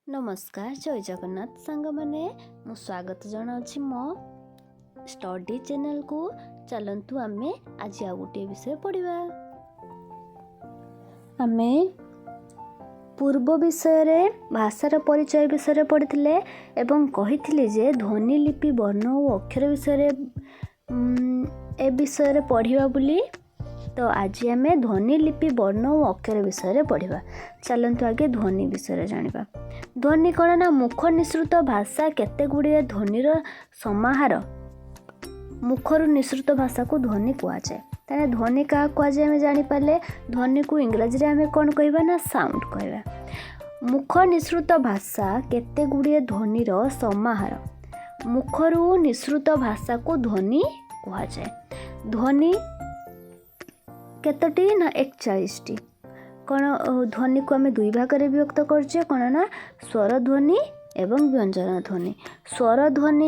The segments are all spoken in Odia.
ନମସ୍କାର, ଜୟ ଜଗନ୍ନାଥ ସାଙ୍ଗମାନେ। ମୁଁ ସ୍ୱାଗତ ଜଣାଉଛି ମୋ ଷ୍ଟଡି ଚ୍ୟାନେଲକୁ। ଚାଲନ୍ତୁ, ଆମେ ଆଜି ଆଉ ଗୋଟିଏ ବିଷୟ ପଢ଼ିବା। ଆମେ ପୂର୍ବ ବିଷୟରେ ଭାଷାର ପରିଚୟ ବିଷୟରେ ପଢ଼ିଥିଲେ ଏବଂ କହିଥିଲି ଯେ ଧ୍ୱନି, ଲିପି, ବର୍ଣ୍ଣ ଓ ଅକ୍ଷର ବିଷୟରେ ଏ ବିଷୟରେ ପଢ଼ିବା ବୋଲି। ତ ଆଜି ଆମେ ଧ୍ୱନି, ଲିପି, ବର୍ଣ୍ଣ ଓ ଅକ୍ଷର ବିଷୟରେ ପଢ଼ିବା। ଚାଲନ୍ତୁ, ଆଗେ ଧ୍ୱନି ବିଷୟରେ ଜାଣିବା। ଧ୍ୱନି କ'ଣ ନା ମୁଖ ନିଃସୃତ ଭାଷା କେତେ ଗୁଡ଼ିଏ ଧ୍ୱନିର ସମାହାର। ମୁଖରୁ ନିଃସୃତ ଭାଷାକୁ ଧ୍ୱନି କୁହାଯାଏ। ତାହେଲେ ଧ୍ୱନି କାହାକୁ କୁହାଯାଏ ଆମେ ଜାଣିପାରିଲେ। ଧ୍ୱନିକୁ ଇଂରାଜୀରେ ଆମେ କ'ଣ କହିବା ନା ସାଉଣ୍ଡ କହିବା। ମୁଖ ନିଃସୃତ ଭାଷା କେତେ ଗୁଡ଼ିଏ ଧ୍ୱନିର ସମାହାର। ମୁଖରୁ ନିଃସୃତ ଭାଷାକୁ ଧ୍ୱନି କୁହାଯାଏ। ଧ୍ୱନି କେତୋଟି ନା 41ଟି। କ'ଣ ଧ୍ୱନିକୁ ଆମେ ଦୁଇ ଭାଗରେ ବିଭକ୍ତ କରୁଛେ। କ'ଣ ନା ସ୍ୱର ଧ୍ୱନି ଏବଂ ବ୍ୟଞ୍ଜନ ଧ୍ୱନି। ସ୍ୱର ଧ୍ୱନି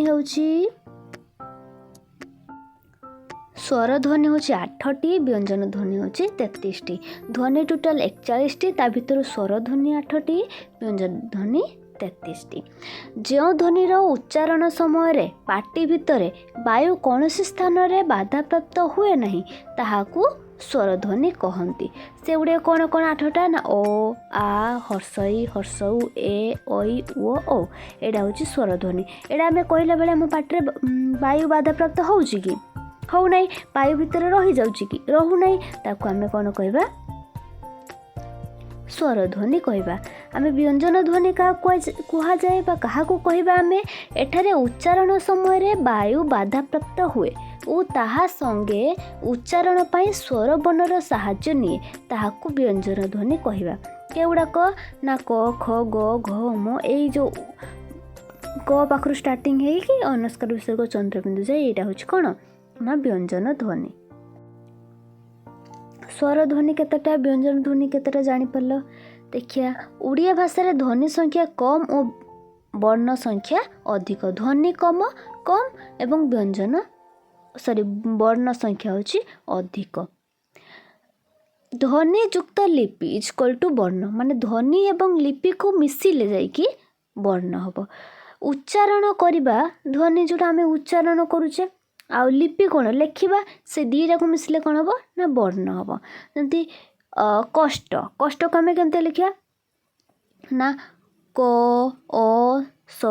ହେଉଛି 8ଟି, ବ୍ୟଞ୍ଜନ ଧ୍ୱନି ହେଉଛି 33ଟି। ଧ୍ୱନି ଟୋଟାଲ 41ଟି, ତା ଭିତରୁ ସ୍ୱର ଧ୍ୱନି 8ଟି, ବ୍ୟଞ୍ଜନ ଧ୍ୱନି 33ଟି। ଯେଉଁ ଧ୍ୱନିର ଉଚ୍ଚାରଣ ସମୟରେ ପାଟି ଭିତରେ ବାୟୁ କୌଣସି ସ୍ଥାନରେ ବାଧାପ୍ରାପ୍ତ ହୁଏ ନାହିଁ, ତାହାକୁ ସ୍ୱରଧ୍ୱନି କହନ୍ତି। ସେଗୁଡ଼ିକ କ'ଣ କ'ଣ 8ଟା ନା ଓ, ଆ, ହର୍ଷଇ, ହର୍ଷଉ, ଏ, ଐ, ଉଅ, ଓ। ଏଇଟା ହେଉଛି ସ୍ୱରଧ୍ୱନି। ଏଇଟା ଆମେ କହିଲା ବେଳେ ଆମ ପାଟିରେ ବାୟୁ ବାଧାପ୍ରାପ୍ତ ହେଉଛି କି? ହେଉନାହିଁ। ବାୟୁ ଭିତରେ ରହିଯାଉଛି କି? ରହୁନାହିଁ। ତାକୁ ଆମେ କ'ଣ କହିବା? ସ୍ୱରଧ୍ୱନି କହିବା। ଆମେ ବ୍ୟଞ୍ଜନ ଧ୍ୱନି କାହାକୁ କୁହାଯାଏ ବା କାହାକୁ କହିବା ଆମେ? ଏଠାରେ ଉଚ୍ଚାରଣ ସମୟରେ ବାୟୁ ବାଧାପ୍ରାପ୍ତ ହୁଏ ଓ ତାହା ସଙ୍ଗେ ଉଚ୍ଚାରଣ ପାଇଁ ସ୍ୱରବର୍ଣ୍ଣର ସାହାଯ୍ୟ ନିଏ, ତାହାକୁ ବ୍ୟଞ୍ଜନ ଧ୍ୱନି କହିବା। କେଉଁଗୁଡ଼ାକ ନା କ, ଖ, ଗ, ଘ, ମ। ଏଇ ଯେଉଁ କ ପାଖରୁ ଷ୍ଟାର୍ଟିଂ ହେଇକି ଅନୁସ୍କାର, ବିସର୍ଗ, ଚନ୍ଦ୍ରବିନ୍ଦୁ ଯାଏ, ଏଇଟା ହେଉଛି କ'ଣ ନା ବ୍ୟଞ୍ଜନ ଧ୍ୱନି। ସ୍ୱର ଧ୍ୱନି କେତେଟା, ବ୍ୟଞ୍ଜନ ଧ୍ୱନି କେତେଟା ଜାଣିପାରିଲ? ଦେଖିବା, ଓଡ଼ିଆ ଭାଷାରେ ଧ୍ୱନି ସଂଖ୍ୟା କମ୍ ଓ ବର୍ଣ୍ଣ ସଂଖ୍ୟା ଅଧିକ। ଧ୍ୱନି କମ୍ ଏବଂ ବ୍ୟଞ୍ଜନ, ସରି, ବର୍ଣ୍ଣ ସଂଖ୍ୟା ହେଉଛି ଅଧିକ। ଧ୍ୱନିଯୁକ୍ତ ଲିପି is equal to ବର୍ଣ୍ଣ। ମାନେ ଧ୍ୱନି ଏବଂ ଲିପିକୁ ମିଶିଲେ ଯାଇକି ବର୍ଣ୍ଣ ହେବ। ଉଚ୍ଚାରଣ କରିବା, ଧ୍ୱନି ଯେଉଁଟା ଆମେ ଉଚ୍ଚାରଣ କରୁଛେ ଆଉ ଲିପି କ'ଣ ଲେଖିବା, ସେ ଦୁଇଟାକୁ ମିଶିଲେ କ'ଣ ହେବ ନା ବର୍ଣ୍ଣ ହେବ। ଯେମିତି କଷ୍ଟ। କଷ୍ଟକୁ ଆମେ କେମିତି ଲେଖିବା ନା କ, ଅ, ସ,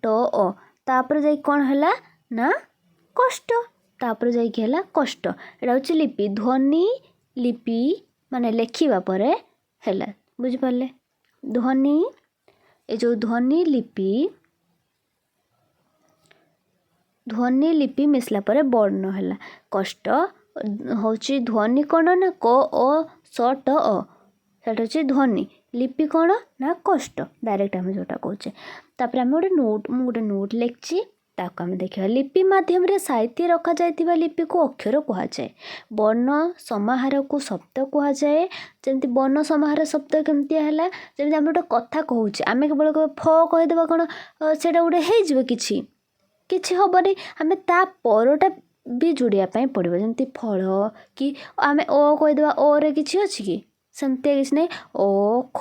ଟ, ଅ। ତାପରେ ଯାଇକି କ'ଣ ହେଲା ନା କଷ୍ଟ। ତାପରେ ଯାଇକି ହେଲା କଷ୍ଟ। ଏଇଟା ହେଉଛି ଲିପି। ଧ୍ୱନି ଲିପି ମାନେ ଲେଖିବା ପରେ ହେଲା। ବୁଝିପାରିଲେ? ଧ୍ୱନି, ଏ ଯେଉଁ ଧ୍ୱନି ଲିପି ମିଶିଲା ପରେ ବର୍ଣ୍ଣ ହେଲା। କଷ୍ଟ ହେଉଛି ଧ୍ୱନି କ'ଣ ନା କ, ଅ, ସ, ଟ, ଅ, ସେଇଟା ହେଉଛି ଧ୍ୱନି। ଲିପି କ'ଣ ନା କଷ୍ଟ, ଡାଇରେକ୍ଟ ଆମେ ଯେଉଁଟା କହୁଛେ। ତାପରେ ଆମେ ଗୋଟେ ନୋଟ୍, ମୁଁ ଗୋଟେ ନୋଟ୍ ଲେଖିଛି, ତାକୁ ଆମେ ଦେଖିବା। ଲିପି ମାଧ୍ୟମରେ ସାଇତି ରଖାଯାଇଥିବା ଲିପିକୁ ଅକ୍ଷର କୁହାଯାଏ। ବର୍ଣ୍ଣ ସମାହାରକୁ ଶବ୍ଦ କୁହାଯାଏ। ଯେମିତି ବର୍ଣ୍ଣ ସମାହାର ଶବ୍ଦ କେମିତି ହେଲା? ଯେମିତି ଆମେ ଗୋଟେ କଥା କହୁଛେ, ଆମେ କେବଳ ଫ କହିଦେବା, କ'ଣ ସେଇଟା ଗୋଟେ ହେଇଯିବ? କିଛି ହେବନି। ଆମେ ତା ପରଟା ବି ଯୋଡ଼ିବା ପାଇଁ ପଡ଼ିବ। ଯେମିତି ଫଳ କି ଆମେ ଅ କହିଦେବା, ଅରେ କିଛି ଅଛି କି? ସେମିତିଆ କିଛି ନାହିଁ। ଅ, ଖ,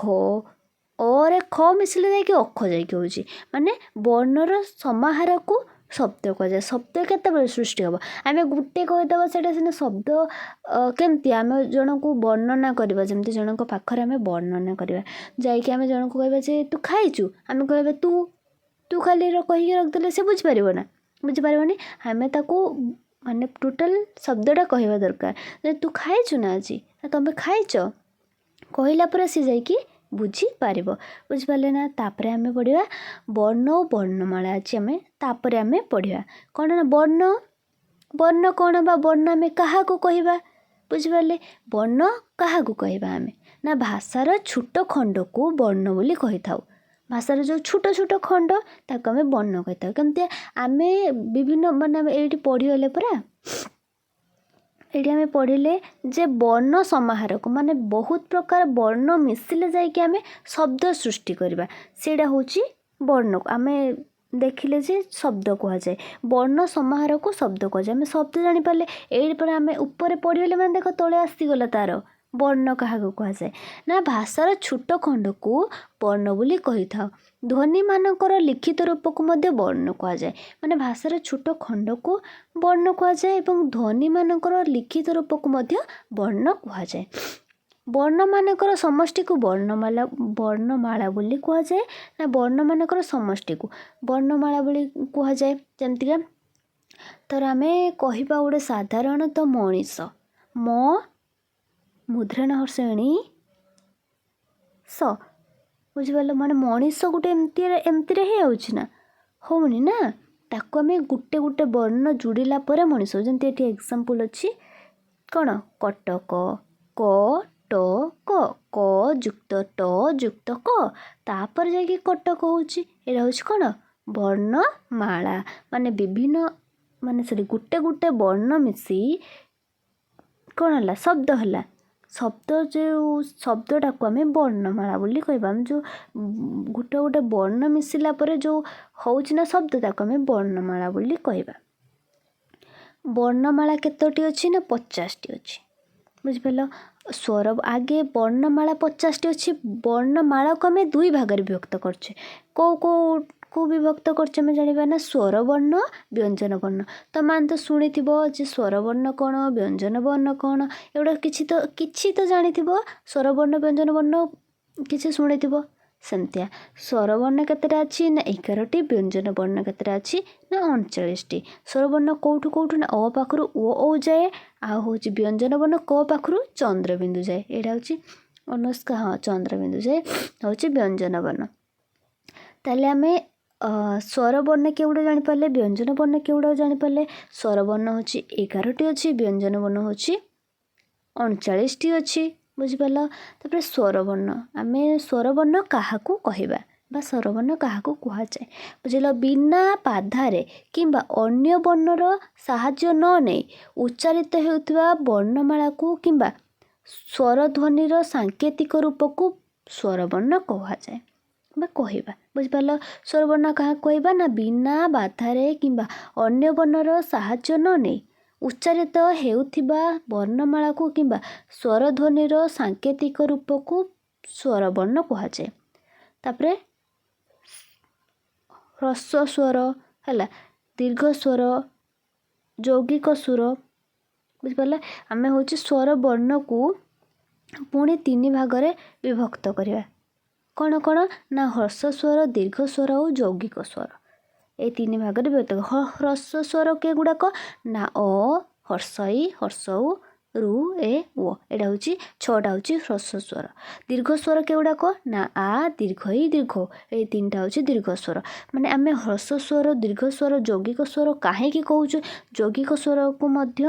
ଅରେ ଖ ମିଶିଲେ ଯାଇକି ଅଖ ଯାଇକି ହେଉଛି। ମାନେ ବର୍ଣ୍ଣର ସମାହାରକୁ ଶବ୍ଦ କୁହାଯାଏ। ଶବ୍ଦ କେତେବେଳେ ସୃଷ୍ଟି ହେବ? ଆମେ ଗୋଟେ କହିଦେବା, ସେଇଟା ସିନା ଶବ୍ଦ କେମିତି? ଆମେ ଜଣକୁ ବର୍ଣ୍ଣନା କରିବା, ଯେମିତି ଜଣଙ୍କ ପାଖରେ ଆମେ ବର୍ଣ୍ଣନା କରିବା ଯାଇକି, ଆମେ ଜଣକୁ କହିବା ଯେ ତୁ ଖାଇଛୁ, ଆମେ କହିବା ତୁ ତୁ ଖାଲି କହିକି ରଖିଦେଲେ ସେ ବୁଝିପାରିବ ନା? ବୁଝିପାରିବନି। ଆମେ ତାକୁ ମାନେ ଟୋଟାଲ୍ ଶବ୍ଦଟା କହିବା ଦରକାର ଯେ ତୁ ଖାଇଛୁ ନା ଆଜି, ନା ତମେ ଖାଇଛ, କହିଲା ପରେ ସେ ଯାଇକି ବୁଝିପାରିବ। ବୁଝିପାରିଲେ ନା? ତାପରେ ଆମେ ପଢ଼ିବା ବର୍ଣ୍ଣ ଓ ବର୍ଣ୍ଣମାଳା। ଅଛି ଆମେ ତାପରେ ଆମେ ପଢ଼ିବା କ'ଣ ନା ବର୍ଣ୍ଣ। ବର୍ଣ୍ଣ କ'ଣ ବା ବର୍ଣ୍ଣ ଆମେ କାହାକୁ କହିବା? ବୁଝିପାରିଲେ? ବର୍ଣ୍ଣ କାହାକୁ କହିବା ଆମେ ନା ଭାଷାର ଛୋଟ ଖଣ୍ଡକୁ ବର୍ଣ୍ଣ ବୋଲି କହିଥାଉ। ଭାଷାର ଯେଉଁ ଛୋଟ ଛୋଟ ଖଣ୍ଡ, ତାକୁ ଆମେ ବର୍ଣ୍ଣ କହିଥାଉ। କେମିତି ଆମେ ବିଭିନ୍ନ ମାନେ ଆମେ ଏଇଠି ପଢ଼ିଗଲେ ପରା, ଏଇଠି ଆମେ ପଢ଼ିଲେ ଯେ ବର୍ଣ୍ଣ ସମାହାରକୁ, ମାନେ ବହୁତ ପ୍ରକାର ବର୍ଣ୍ଣ ମିଶିଲେ ଯାଇକି ଆମେ ଶବ୍ଦ ସୃଷ୍ଟି କରିବା, ସେଇଟା ହେଉଛି ବର୍ଣ୍ଣକୁ ଆମେ ଦେଖିଲେ ଯେ ଶବ୍ଦ କୁହାଯାଏ। ବର୍ଣ୍ଣ ସମାହାରକୁ ଶବ୍ଦ କୁହାଯାଏ। ଆମେ ଶବ୍ଦ ଜାଣିପାରିଲେ। ଏଇଠି ପରେ ଆମେ ଉପରେ ପଢ଼ିଗଲେ, ମାନେ ଦେଖ, ତଳେ ଆସିଗଲା ତାର ବର୍ଣ୍ଣ କାହାକୁ କୁହାଯାଏ ନା ଭାଷାର ଛୋଟ ଖଣ୍ଡକୁ ବର୍ଣ୍ଣ ବୋଲି କହିଥାଉ। ଧ୍ୱନିମାନଙ୍କର ଲିଖିତ ରୂପକୁ ମଧ୍ୟ ବର୍ଣ୍ଣ କୁହାଯାଏ। ମାନେ ଭାଷାର ଛୋଟ ଖଣ୍ଡକୁ ବର୍ଣ୍ଣ କୁହାଯାଏ ଏବଂ ଧ୍ୱନିମାନଙ୍କର ଲିଖିତ ରୂପକୁ ମଧ୍ୟ ବର୍ଣ୍ଣ କୁହାଯାଏ। ବର୍ଣ୍ଣମାନଙ୍କର ସମଷ୍ଟିକୁ ବର୍ଣ୍ଣମାଳା ବୋଲି କୁହାଯାଏ ନା ବର୍ଣ୍ଣମାନଙ୍କର ସମଷ୍ଟିକୁ ବର୍ଣ୍ଣମାଳା ବୋଲି କୁହାଯାଏ। ଯେମିତିକା ଧର ଆମେ କହିବା ଗୋଟେ ସାଧାରଣତଃ ମଣିଷ, ମ ମୁଦ୍ରଣ ଶ୍ରେଣୀ ସ, ବୁଝିପାରିଲ? ମାନେ ମଣିଷ ଗୋଟେ ଏମିତିରେ ହେଇଯାଉଛି ନା ହେଉନି ନା, ତାକୁ ଆମେ ଗୋଟେ ଗୋଟେ ବର୍ଣ୍ଣ ଯୋଡ଼ିଲା ପରେ ମଣିଷ। ଯେମିତି ଏଠି ଏକ୍ଜାମ୍ପଲ୍ ଅଛି କ'ଣ? କଟକ, କ ଟ କ, କ ଯୁକ୍ତ ଟ ଯୁକ୍ତ କ, ତାପରେ ଯାଇକି କଟକ ହେଉଛି। ଏଇଟା ହେଉଛି କ'ଣ? ବର୍ଣ୍ଣମାଳା। ମାନେ ବିଭିନ୍ନ ମାନେ ସରି ଗୋଟେ ଗୋଟେ ବର୍ଣ୍ଣ ମିଶି କ'ଣ ହେଲା? ଶବ୍ଦ ହେଲା। ଶବ୍ଦ ଯେଉଁ ଶବ୍ଦଟାକୁ ଆମେ ବର୍ଣ୍ଣମାଳା ବୋଲି କହିବା। ଆମେ ଯେଉଁ ଗୋଟେ ଗୋଟେ ବର୍ଣ୍ଣ ମିଶିଲା ପରେ ଯେଉଁ ହେଉଛି ନା ଶବ୍ଦ, ତାକୁ ଆମେ ବର୍ଣ୍ଣମାଳା ବୋଲି କହିବା। ବର୍ଣ୍ଣମାଳା କେତୋଟି ଅଛି ନା 50ଟି ଅଛି, ବୁଝିପାରିଲ? ସ୍ୱର ଆଗେ ବର୍ଣ୍ଣମାଳା 50ଟି ଅଛି। ବର୍ଣ୍ଣମାଳାକୁ ଆମେ ଦୁଇ ଭାଗରେ ବିଭକ୍ତ କରୁଛେ। କେଉଁ କେଉଁ ବିଭକ୍ତ କରୁଛେ ଆମେ ଜାଣିବା ନା ସ୍ୱରବର୍ଣ୍ଣ, ବ୍ୟଞ୍ଜନ ବର୍ଣ୍ଣ। ତମେମାନେ ତ ଶୁଣିଥିବ ଯେ ସ୍ୱରବର୍ଣ୍ଣ କ'ଣ, ବ୍ୟଞ୍ଜନ ବର୍ଣ୍ଣ କ'ଣ, ଏଗୁଡ଼ା କିଛି ତ ଜାଣିଥିବ। ସ୍ୱରବର୍ଣ୍ଣ ବ୍ୟଞ୍ଜନ ବର୍ଣ୍ଣ କିଛି ଶୁଣିଥିବ। ସେମିତିଆ ସ୍ୱରବର୍ଣ୍ଣ କେତେଟା ଅଛି ନା 11ଟି, ବ୍ୟଞ୍ଜନ ବର୍ଣ୍ଣ କେତେଟା ଅଛି ନା 39ଟି। ସ୍ୱରବର୍ଣ୍ଣ କେଉଁଠୁ କେଉଁଠୁ ନା ଅ ପାଖରୁ ଓ ଔ ଯାଏ, ଆଉ ହେଉଛି ବ୍ୟଞ୍ଜନ ବର୍ଣ୍ଣ କ ପାଖରୁ ଚନ୍ଦ୍ରବିନ୍ଦୁ ଯାଏ। ଏଇଟା ହେଉଛି ଅନୁଷ୍କା, ହଁ ଚନ୍ଦ୍ରବିନ୍ଦୁ ଯାଏ ହେଉଛି ବ୍ୟଞ୍ଜନ ବର୍ଣ୍ଣ। ତାହେଲେ ଆମେ ସ୍ୱରବର୍ଣ୍ଣ କେଉଁଟା ଜାଣିପାରିଲେ, ବ୍ୟଞ୍ଜନ ବର୍ଣ୍ଣ କେଉଁଟା ଜାଣିପାରିଲେ। ସ୍ୱରବର୍ଣ୍ଣ ହେଉଛି 11ଟି ଅଛି, ବ୍ୟଞ୍ଜନ ବର୍ଣ୍ଣ ହେଉଛି 39ଟି ଅଛି, ବୁଝିପାରିଲ? ତାପରେ ସ୍ୱରବର୍ଣ୍ଣ, ଆମେ ସ୍ୱରବର୍ଣ୍ଣ କାହାକୁ କହିବା ବା ସ୍ୱରବର୍ଣ୍ଣ କାହାକୁ କୁହାଯାଏ, ବୁଝିଲ? ବିନା ବାଧାରେ କିମ୍ବା ଅନ୍ୟ ବର୍ଣ୍ଣର ସାହାଯ୍ୟ ନ ନେଇ ଉଚ୍ଚାରିତ ହେଉଥିବା ବର୍ଣ୍ଣମାଳାକୁ କିମ୍ବା ସ୍ୱରଧ୍ୱନିର ସାଙ୍କେତିକ ରୂପକୁ ସ୍ୱରବର୍ଣ୍ଣ କୁହାଯାଏ ବା କହିବା, ବୁଝିପାରିଲ? ସ୍ୱରବର୍ଣ୍ଣ କାହାକୁ କହିବା ନା ବିନା ବାଧାରେ କିମ୍ବା ଅନ୍ୟ ବର୍ଣ୍ଣର ସାହାଯ୍ୟ ନ ନେଇ ଉଚ୍ଚାରିତ ହେଉଥିବା ବର୍ଣ୍ଣମାଳାକୁ କିମ୍ବା ସ୍ୱରଧ୍ୱନିର ସାଙ୍କେତିକ ରୂପକୁ ସ୍ୱରବର୍ଣ୍ଣ କୁହାଯାଏ। ତାପରେ ହ୍ରସ୍ୱ ସ୍ୱର ହେଲା, ଦୀର୍ଘ ସ୍ୱର, ଯୌଗିକ ସ୍ୱର, ବୁଝିପାରିଲେ? ଆମେ ହେଉଛି ସ୍ୱରବର୍ଣ୍ଣକୁ ପୁଣି ତିନି ଭାଗରେ ବିଭକ୍ତ କରିବା। କ'ଣ କ'ଣ ନା ହ୍ରସ୍ୱ ସ୍ୱର, ଦୀର୍ଘ ସ୍ୱର ଆଉ ଯୌଗିକ ସ୍ୱର। ଏଇ ତିନି ଭାଗରେ ବିଭକ୍ତ। ହ୍ରସ୍ୱ ସ୍ୱର କେଗୁଡ଼ାକ ନା ଅ, ହର୍ଷଇ, ହର୍ଷଉ, ରୁ, ଏ, ଓ। ଏଇଟା ହେଉଛି 6ଟା ହେଉଛି ହ୍ରସ୍ୱ ସ୍ୱର। ଦୀର୍ଘ ସ୍ୱର କେଗୁଡ଼ାକ ନା ଆ, ଦୀର୍ଘ ଇ, ଦୀର୍ଘ। ଏଇ ତିନିଟା ହେଉଛି ଦୀର୍ଘ ସ୍ୱର। ମାନେ ଆମେ ହ୍ରସ୍ୱ ସ୍ୱର, ଦୀର୍ଘ ସ୍ୱର, ଯୌଗିକ ସ୍ୱର କାହିଁକି କହୁଛୁ? ଯୌଗିକ ସ୍ୱରକୁ ମଧ୍ୟ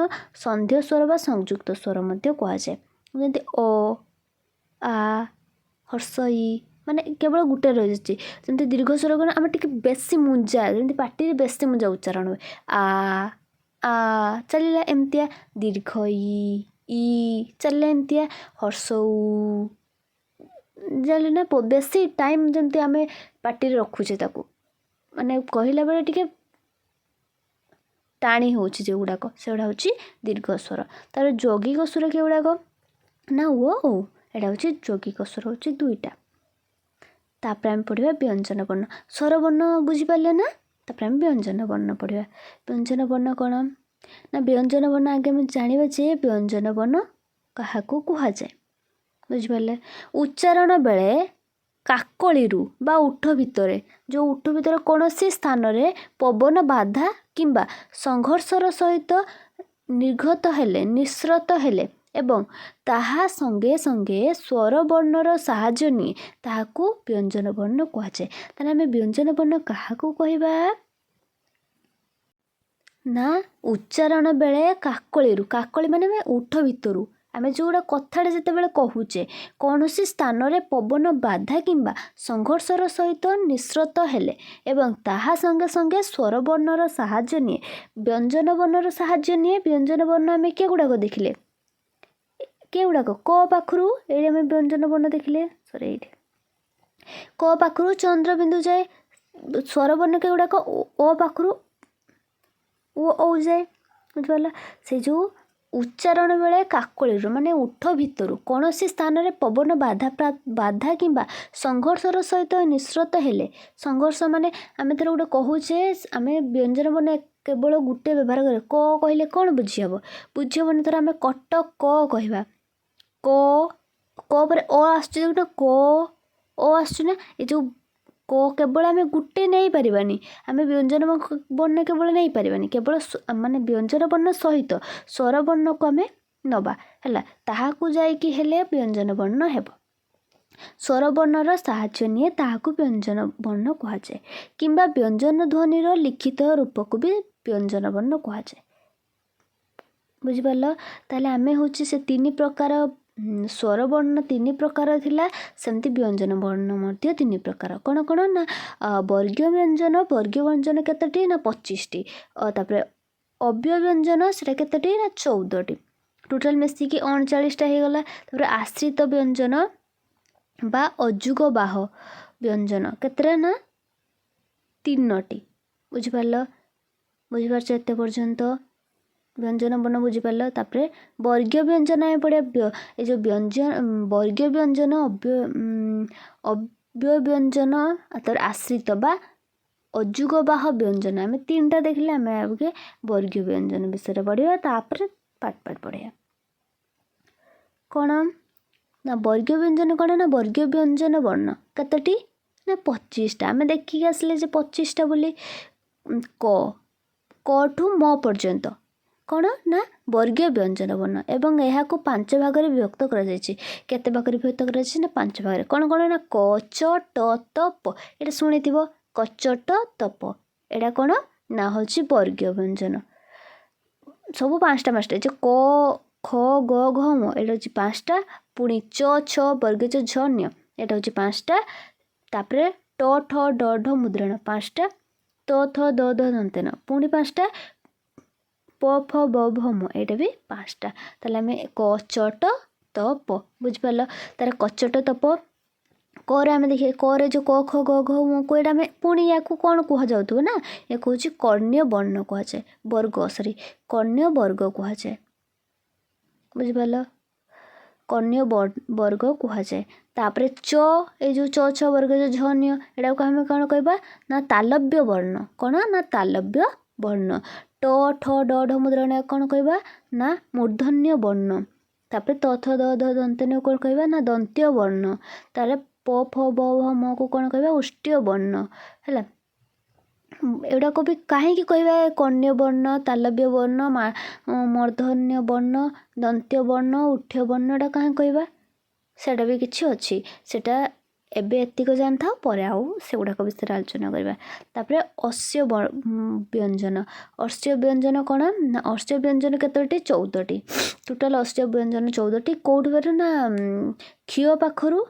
ସନ୍ଧ୍ୟ ସ୍ୱର ବା ସଂଯୁକ୍ତ ସ୍ୱର ମଧ୍ୟ କୁହାଯାଏ। ଯେମିତି ଅ, ଆ, ହର୍ଷ ଇ, ମାନେ କେବଳ ଗୋଟେ ରହିଛି। ଯେମିତି ଦୀର୍ଘ ସ୍ୱର କ'ଣ ଆମେ ଟିକେ ବେଶୀ ମୁଞ୍ଜା, ଯେମିତି ପାଟିରେ ବେଶୀ ମୁଞ୍ଜା ଉଚ୍ଚାରଣ ହୁଏ, ଆ ଆ ଚାଲିଲା ଏମିତିଆ। ଦୀର୍ଘ ଇ, ଇ ଚାଲିଲା ଏମିତିଆ। ହର୍ଷ ଉ ଜାଣିଲେ ନା, ବେଶୀ ଟାଇମ୍ ଯେମିତି ଆମେ ପାଟିରେ ରଖୁଛେ ତାକୁ, ମାନେ କହିଲା ବେଳେ ଟିକେ ଟାଣି ହେଉଛି ଯେଉଁଗୁଡ଼ାକ, ସେଗୁଡ଼ା ହେଉଛି ଦୀର୍ଘ ସ୍ୱର। ତାର ଯୌଗିକ ସ୍ୱର କେଗୁଡ଼ାକ ନା ଓ, ଔ। ଏଇଟା ହେଉଛି ଯୌଗିକ ସ୍ୱର ହେଉଛି ଦୁଇଟା। ତାପରେ ଆମେ ପଢ଼ିବା ବ୍ୟଞ୍ଜନ ବର୍ଣ୍ଣ। ସ୍ୱରବର୍ଣ୍ଣ ବୁଝିପାରିଲେ ନା? ତାପରେ ଆମେ ବ୍ୟଞ୍ଜନ ବର୍ଣ୍ଣ ପଢ଼ିବା। ବ୍ୟଞ୍ଜନ ବର୍ଣ୍ଣ କ'ଣ ନା ବ୍ୟଞ୍ଜନ ବର୍ଣ୍ଣ ଆଗେ ଆମେ ଜାଣିବା ଯେ ବ୍ୟଞ୍ଜନ ବର୍ଣ୍ଣ କାହାକୁ କୁହାଯାଏ, ବୁଝିପାରିଲେ? ଉଚ୍ଚାରଣ ବେଳେ କାକଳିରୁ ବା ଓଠ ଭିତରେ, ଯେଉଁ ଓଠ ଭିତରେ କୌଣସି ସ୍ଥାନରେ ପବନ ବାଧା କିମ୍ବା ସଂଘର୍ଷର ସହିତ ନିର୍ଗତ ହେଲେ, ନିଃସୃତ ହେଲେ ଏବଂ ତାହା ସଙ୍ଗେ ସଙ୍ଗେ ସ୍ୱରବର୍ଣ୍ଣର ସାହାଯ୍ୟ ନିଏ, ତାହାକୁ ବ୍ୟଞ୍ଜନ ବର୍ଣ୍ଣ କୁହାଯାଏ। ତାହେଲେ ଆମେ ବ୍ୟଞ୍ଜନ ବର୍ଣ୍ଣ କାହାକୁ କହିବା ନା ଉଚ୍ଚାରଣ ବେଳେ କାକଳିରୁ, କାକଳି ମାନେ ଆମେ ଓଠ ଭିତରୁ ଆମେ ଯେଉଁଗୁଡ଼ା କଥାଟା ଯେତେବେଳେ କହୁଛେ, କୌଣସି ସ୍ଥାନରେ ପବନ ବାଧା କିମ୍ବା ସଂଘର୍ଷର ସହିତ ନିଃସୃତ ହେଲେ ଏବଂ ତାହା ସଙ୍ଗେ ସଙ୍ଗେ ସ୍ୱରବର୍ଣ୍ଣର ସାହାଯ୍ୟ ନିଏ, ବ୍ୟଞ୍ଜନ ବର୍ଣ୍ଣର ସାହାଯ୍ୟ ନିଏ। ବ୍ୟଞ୍ଜନ ବର୍ଣ୍ଣ ଆମେ କେଗୁଡ଼ାକ ଦେଖିଲେ? କେଗୁଡ଼ାକ? କ ପାଖରୁ, ଏଇଠି ଆମେ ବ୍ୟଞ୍ଜନ ବର୍ଣ୍ଣ ଦେଖିଲେ, ସରି ଏଇଠି କ ପାଖରୁ ଚନ୍ଦ୍ରବିନ୍ଦୁ ଯାଏ। ସ୍ୱରବର୍ଣ୍ଣ କେଗୁଡ଼ାକ? ଓ ପାଖରୁ ଓ ଔ ଯାଏ, ବୁଝିପାରିଲ? ସେ ଯେଉଁ ଉଚ୍ଚାରଣ ବେଳେ କାକଳିରୁ ମାନେ ଓଠ ଭିତରୁ କୌଣସି ସ୍ଥାନରେ ପବନ ବାଧା କିମ୍ବା ସଂଘର୍ଷର ସହିତ ନିଃସୃତ ହେଲେ, ସଂଘର୍ଷ ମାନେ ଆମେ ଥରେ ଗୋଟେ କହୁଛେ, ଆମେ ବ୍ୟଞ୍ଜନ ବର୍ଣ୍ଣ କେବଳ ଗୋଟେ ବ୍ୟବହାର କରିବା। କ କହିଲେ କ'ଣ ବୁଝି ହେବ? ବୁଝି ହେବନି। ଧର ଆମେ କଟ କ କହିବା, କ କ ପରେ ଅ ଆସୁଛି ଗୋଟେ, କ ଅ ଆସୁଛି ନା? ଏ ଯେଉଁ କ କେବଳ ଆମେ ଗୋଟେ ନେଇପାରିବାନି, ଆମେ ବ୍ୟଞ୍ଜନ ବର୍ଣ୍ଣ କେବଳ ନେଇପାରିବାନି, କେବଳ ମାନେ ବ୍ୟଞ୍ଜନ ବର୍ଣ୍ଣ ସହିତ ସ୍ୱରବର୍ଣ୍ଣକୁ ଆମେ ନେବା ହେଲା, ତାହାକୁ ଯାଇକି ହେଲେ ବ୍ୟଞ୍ଜନ ବର୍ଣ୍ଣ ହେବ। ସ୍ୱରବର୍ଣ୍ଣର ସାହାଯ୍ୟ ନିଏ ତାହାକୁ ବ୍ୟଞ୍ଜନ ବର୍ଣ୍ଣ କୁହାଯାଏ, କିମ୍ବା ବ୍ୟଞ୍ଜନ ଧ୍ୱନିର ଲିଖିତ ରୂପକୁ ବି ବ୍ୟଞ୍ଜନ ବର୍ଣ୍ଣ କୁହାଯାଏ। ବୁଝିପାରିଲ? ତାହେଲେ ଆମେ ହେଉଛି ସେ ତିନି ପ୍ରକାର ସ୍ୱରବର୍ଣ୍ଣ ତିନି ପ୍ରକାର ଥିଲା, ସେମିତି ବ୍ୟଞ୍ଜନ ବର୍ଣ୍ଣ ମଧ୍ୟ ତିନି ପ୍ରକାର। କ'ଣ କ'ଣ ନା ବର୍ଗୀୟ ବ୍ୟଞ୍ଜନ। ବର୍ଗୀୟ ବ୍ୟଞ୍ଜନ କେତୋଟି ନା 25ଟି। ତାପରେ ଅବ୍ୟୟ ବ୍ୟଞ୍ଜନ ସେଟା କେତୋଟି ନା 14ଟି। ଟୋଟାଲ୍ ମିଶିକି 39ଟା ହେଇଗଲା। ତାପରେ ଆଶ୍ରିତ ବ୍ୟଞ୍ଜନ ବା ଅଯୁଗବାହ ବ୍ୟଞ୍ଜନ କେତେଟା ନା 3ଟି। ବୁଝିପାରିଲ? ବୁଝିପାରୁଛ ଏତେ ପର୍ଯ୍ୟନ୍ତ? ବ୍ୟଞ୍ଜନ ବର୍ଣ୍ଣ ବୁଝିପାରିଲ? ତାପରେ ବର୍ଗୀୟ ବ୍ୟଞ୍ଜନ ଆମେ ପଢ଼ିବା। ଏ ଯେଉଁ ବ୍ୟଞ୍ଜନ, ବର୍ଗୀୟ ବ୍ୟଞ୍ଜନ, ଅବ୍ୟୟ ବ୍ୟଞ୍ଜନ, ତାପରେ ଆଶ୍ରିତ ବା ଅଯୁଗବାହ ବ୍ୟଞ୍ଜନ, ଆମେ ତିନିଟା ଦେଖିଲେ। ଆମେ ଆଗେ ବର୍ଗୀୟ ବ୍ୟଞ୍ଜନ ବିଷୟରେ ପଢ଼ିବା, ତାପରେ ପାର୍ଟ ପାର୍ଟ ପଢ଼ିବା। କ'ଣ ନା ବର୍ଗୀୟ ବ୍ୟଞ୍ଜନ କ'ଣ ନା ବର୍ଗୀୟ ବ୍ୟଞ୍ଜନ ବର୍ଣ୍ଣ କେତୋଟି ନା 25ଟା। ଆମେ ଦେଖିକି ଆସିଲେ ଯେ 25ଟା ବୋଲି। କ କଠୁ ମ ପର୍ଯ୍ୟନ୍ତ କ'ଣ ନା ବର୍ଗୀୟ ବ୍ୟଞ୍ଜନ ବର୍ଣ୍ଣ ଏବଂ ଏହାକୁ 5 ଭାଗରେ ବିଭକ୍ତ କରାଯାଇଛି। କେତେ ଭାଗରେ ବିଭକ୍ତ କରାଯାଇଛି ନା 5 ଭାଗରେ। କ'ଣ କ'ଣ ନା କ, ଚ, ଟ, ତ, ପ। ଏଇଟା ଶୁଣିଥିବ, କ, ଚ, ଟ, ତ, ପ। ଏଇଟା କ'ଣ ନା ହେଉଛି ବର୍ଗୀୟ ବ୍ୟଞ୍ଜନ। ସବୁ 5ଟା 5ଟା ଯେ କ, ଖ, ଗ, ଘ, ମ, ଏଇଟା ହେଉଛି 5ଟା। ପୁଣି ଚ, ଛ, ବର୍ଗୀୟ ଚ, ଝ, ନ୍ୟ, ଏଇଟା ହେଉଛି 5ଟା। ତାପରେ ଟ, ଠ, ଡ, ଢ ମୁଦ୍ରଣ 5ଟା। ତ, ଥ, ଦ, ଧ, ଦନ୍ତେ ନ ପୁଣି 5ଟା। ପ, ଫ, ବ, ଭ, ମ, ଏଇଟା ବି 5ଟା। ତାହେଲେ ଆମେ କ, ଚ, ଟ, ତ, ପ ବୁଝିପାରିଲ? ତାର କ, ଚ, ଟ, ତ, ପ। କରେ ଆମେ ଦେଖିବା, କରେ ଯେଉଁ କ, ଖ, ଗ, ଘ, ମ କୁ, ଏଇଟା ଆମେ ପୁଣି ୟାକୁ କ'ଣ କୁହାଯାଉଥିବ ନା ୟାକୁ ହେଉଛି କର୍ଣ୍ଣ୍ୟ ବର୍ଣ୍ଣ କୁହାଯାଏ, ବର୍ଗ, ସରି, କର୍ଣ୍ଣ୍ୟ ବର୍ଗ କୁହାଯାଏ। ବୁଝିପାରିଲ? କର୍ଣ୍ଣ୍ୟ ବର୍ଗ କୁହାଯାଏ। ତାପରେ ଚ, ଏଇ ଯେଉଁ ଚ, ଛ ବର୍ଗ ଯେଉଁ ଝ, ନ୍ୟ, ଏଟାକୁ ଆମେ କ'ଣ କହିବା ନା ତାଲବ୍ୟ ବର୍ଣ୍ଣ। କ'ଣ ନା ତାଲବ୍ୟ ବର୍ଣ୍ଣ। ଟ, ଠ, ଡ, ଢ ମୁଦ୍ରଣ କ'ଣ କହିବା ନା ମୂର୍ଧନ୍ୟ ବର୍ଣ୍ଣ। ତାପରେ ତ, ଥ, ଦ, ଧ, ଦନ୍ତେ ନ କ'ଣ କହିବା ନା ଦନ୍ତ୍ୟ ବର୍ଣ୍ଣ। ତାପରେ ପ, ଫ, ବ, ଭ, ମ କୁ କ'ଣ କହିବା? ଓଷ୍ଠ୍ୟ ବର୍ଣ୍ଣ। ହେଲା? ଏଗୁଡ଼ାକ ବି କାହିଁକି କହିବା କର୍ଣ୍ଣ୍ୟ ବର୍ଣ୍ଣ, ତାଲବ୍ୟ ବର୍ଣ୍ଣ, ମୂର୍ଧନ୍ୟ ବର୍ଣ୍ଣ, ଦନ୍ତ୍ୟ ବର୍ଣ୍ଣ, ଓଷ୍ଠ୍ୟ ବର୍ଣ୍ଣ, ଏଇଟା କାହିଁକି କହିବା, ସେଇଟା ବି କିଛି ଅଛି। ସେଇଟା ଏବେ ଏତିକ ଜାଣିଥାଉ, ପରେ ଆଉ ସେଗୁଡ଼ାକ ବିଷୟରେ ଆଲୋଚନା କରିବା। ତାପରେ ଅସ୍ୟ ବ୍ୟଞ୍ଜନ। ଅସ୍ୟ ବ୍ୟଞ୍ଜନ କ'ଣ ନା ଅସ୍ୟ ବ୍ୟଞ୍ଜନ କେତୋଟି? 14ଟି। ଟୋଟାଲ୍ ଅସ୍ୟ ବ୍ୟଞ୍ଜନ 14ଟି। କେଉଁଠୁ ବାହାରେ ନା କ୍ଷୀୟ ପାଖରୁ,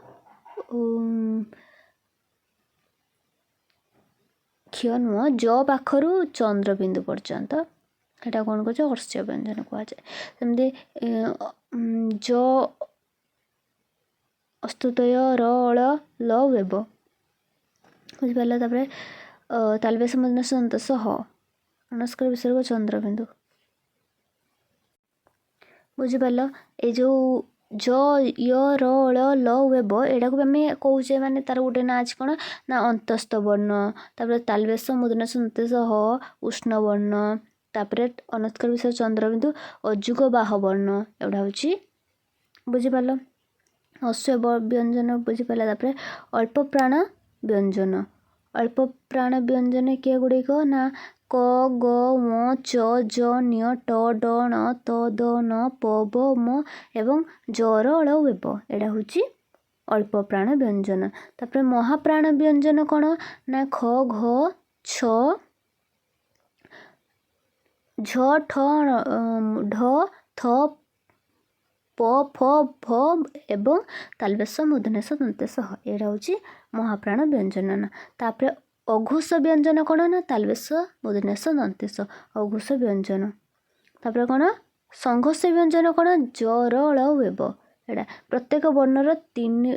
କ୍ଷୀୟ ନୁହଁ, ଜ ପାଖରୁ ଚନ୍ଦ୍ରବିନ୍ଦୁ ପର୍ଯ୍ୟନ୍ତ। ସେଇଟା କ'ଣ କହୁଛ? ଅସ୍ୟ ବ୍ୟଞ୍ଜନ କୁହାଯାଏ। ସେମିତି ଜ ଅସ୍ତୁତୟ ର, ଅଳ, ଲ, ୱେବ। ବୁଝିପାରିଲ? ତାପରେ ତାଲବେଶ ମଧ୍ୟସ୍ଥ ସନ୍ତୋଷ ହ ଅନୁସ୍କାର ବିସର୍ଗ ଚନ୍ଦ୍ରବିନ୍ଦୁ। ବୁଝିପାରିଲ? ଏଇ ଯେଉଁ ଜ, ୟ, ର, ଳ, ଲ, ୱେବ, ଏଇଟାକୁ ବି ଆମେ କହୁଛେ, ମାନେ ତାର ଗୋଟେ ନାଁ ଅଛି, କ'ଣ ନା ଅନ୍ତସ୍ଥ ବର୍ଣ୍ଣ। ତାପରେ ତାଲବେଶ ମୂର୍ଧନ୍ୟ ସନ୍ତୋଷ ହ ଉଷ୍ଣ ବର୍ଣ୍ଣ। ତାପରେ ଅନୁସ୍କାର ବିସର୍ଗ ଚନ୍ଦ୍ରବିନ୍ଦୁ ଅଯୁଗ ବାହ ବର୍ଣ୍ଣ। ଏଗୁଡ଼ା ହେଉଛି, ବୁଝିପାରିଲ? ଅଶ୍ୱ ବ୍ୟଞ୍ଜନ ବୁଝିପାରିଲା? ତାପରେ ଅଳ୍ପ ପ୍ରାଣ ବ୍ୟଞ୍ଜନ। ଅଳ୍ପ ପ୍ରାଣ ବ୍ୟଞ୍ଜନ କିଏ ଗୁଡ଼ିକ ନା କ, ଗ, ମ, ଚ, ଜ, ନ୍ୟ, ଟ, ଡ, ଣ, ତ, ଦ, ନ, ପ, ବ, ମ ଏବଂ ଜ, ର, ଳ, ୱେବ। ଏଇଟା ହେଉଛି ଅଳ୍ପ ପ୍ରାଣ ବ୍ୟଞ୍ଜନ। ତାପରେ ମହାପ୍ରାଣ ବ୍ୟଞ୍ଜନ କ'ଣ ନା ଖ, ଘ, ଛ, ଝ, ଠ, ଢ, ଥ, ପ, ଫ, ଭ ଏବଂ ତାଲବେଶ ମୂର୍ଧନ୍ୟ ଦନ୍ତେଶ ହ। ଏଇଟା ହେଉଛି ମହାପ୍ରାଣ ବ୍ୟଞ୍ଜନ। ତାପରେ ଅଘୋଷ ବ୍ୟଞ୍ଜନ କ'ଣ ନା ତାଲବେଶ ମୂର୍ଧନ୍ୟ ଦନ୍ତେଶ, ଅଘୋଷ ବ୍ୟଞ୍ଜନ। ତାପରେ କ'ଣ? ସଂଘର୍ଷ ବ୍ୟଞ୍ଜନ କ'ଣ? ଜ, ର, ଳ, ୱେବ। ଏଇଟା ପ୍ରତ୍ୟେକ ବର୍ଣ୍ଣର ତିନି,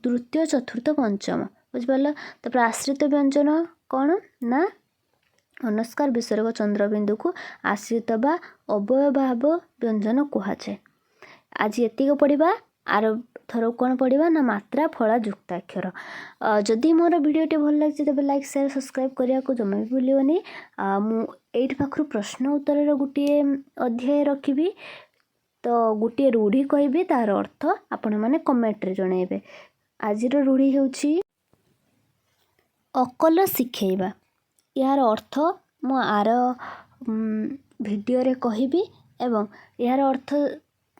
ତୃତୀୟ, ଚତୁର୍ଥ, ପଞ୍ଚମ। ବୁଝିପାରିଲ? ତାପରେ ଆଶ୍ରିତ ବ୍ୟଞ୍ଜନ କ'ଣ ନା ଅନୁସ୍କାର, ବିସର୍ଗ, ଚନ୍ଦ୍ରବିନ୍ଦୁକୁ ଆଶ୍ରିତ ବା ଅବ୍ୟୟଭାବ ବ୍ୟଞ୍ଜନ କୁହାଯାଏ। ଆଜି ଏତିକି ପଢ଼ିବା। ଆର ଥର କ'ଣ ପଢ଼ିବା ନା ମାତ୍ରା, ଫଳା, ଯୁକ୍ତାକ୍ଷର। ଯଦି ମୋର ଭିଡ଼ିଓଟି ଭଲ ଲାଗିଛି, ତେବେ ଲାଇକ୍, ସେୟାର, ସବସ୍କ୍ରାଇବ୍ କରିବାକୁ ଜମା ବି ଭୁଲିବନି। ମୁଁ ଏଇଠି ପାଖରୁ ପ୍ରଶ୍ନ ଉତ୍ତରର ଗୋଟିଏ ଅଧ୍ୟାୟ ରଖିବି। ତ ଗୋଟିଏ ରୂଢ଼ି କହିବି, ତାର ଅର୍ଥ ଆପଣମାନେ କମେଣ୍ଟରେ ଜଣାଇବେ। ଆଜିର ରୂଢ଼ି ହେଉଛି ଅକଲ ଶିଖେଇବା। ଏହାର ଅର୍ଥ ମୁଁ ଆର ଭିଡ଼ିଓରେ କହିବି ଏବଂ ଏହାର ଅର୍ଥ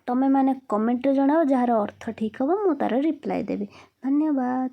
ତୁମେମାନେ କମେଣ୍ଟରେ ଜଣାଅ। ଯାହାର ଅର୍ଥ ଠିକ୍ ହେବ, ମୁଁ ତା'ର ରିପ୍ଲାଏ ଦେବି। ଧନ୍ୟବାଦ।